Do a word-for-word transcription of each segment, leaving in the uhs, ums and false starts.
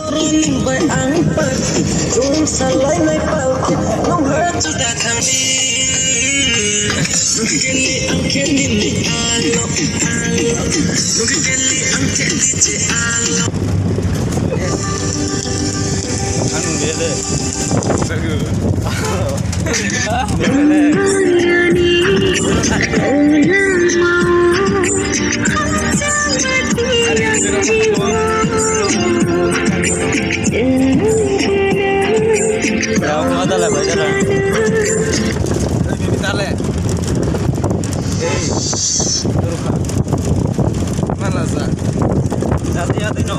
Nung bai ang pal, nung salai nai pal, nung ha chu da thang di. Nung keli ang keli ni alo, alo. Nung keli ang keli che alo. Anu dia deh. Bagus. Dale. Ei, mana sa? Jati jati no.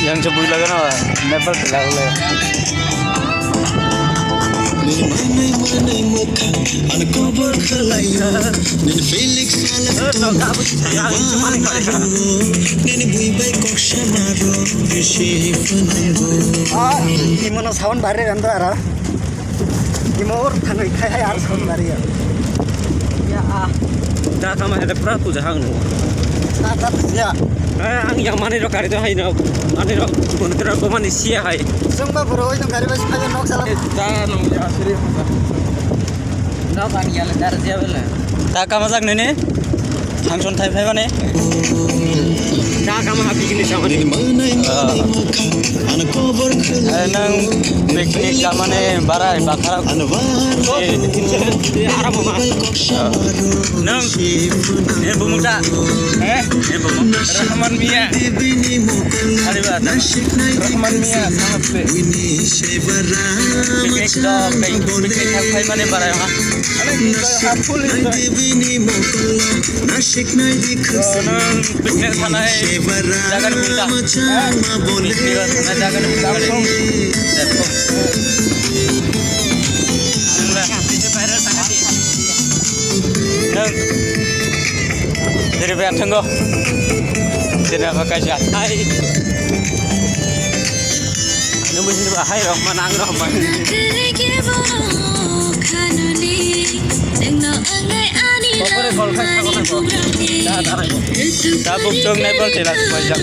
Yang sebut lagi no, Nepal telah le. Ah, imono sound bare randra ra. Imo or thangwi khai hai ar sound bare ya. Ya, ah. Da kama hede pura puja hang no. Ta ta ya. Eh, ang yang mani ro kari to hai no. Mani ro kono tera ko mani sia hai. Sungba bro oi no gari bas phai nok sala. Da no ya sri. Da bani ya le dar je bela. Ta kama jak nene? Function thai phai mane? Da kama happy kini samani. Eh, nang picnic kamane barai bakharok. Eh, eh, aramo ma. Nang, eh, bumuta. Eh, eh, bumu. Rahman Mia. Ari ba, Rahman Mia, sahab pe. Picnic do, picnic thang phai mane barai ma. Ano ki koi ha full enjoy. Nang picnic thanai jaga ni bumta. Picnic thanai jaga ni bumta. Nang diri bayar thango. Diri apa kaisa? Hai. Ano mesti bahai Rahman ang Rahman. Kokore kol khai thago na ko. Da, da, da. Da buk chok nai bol chela, bol chok.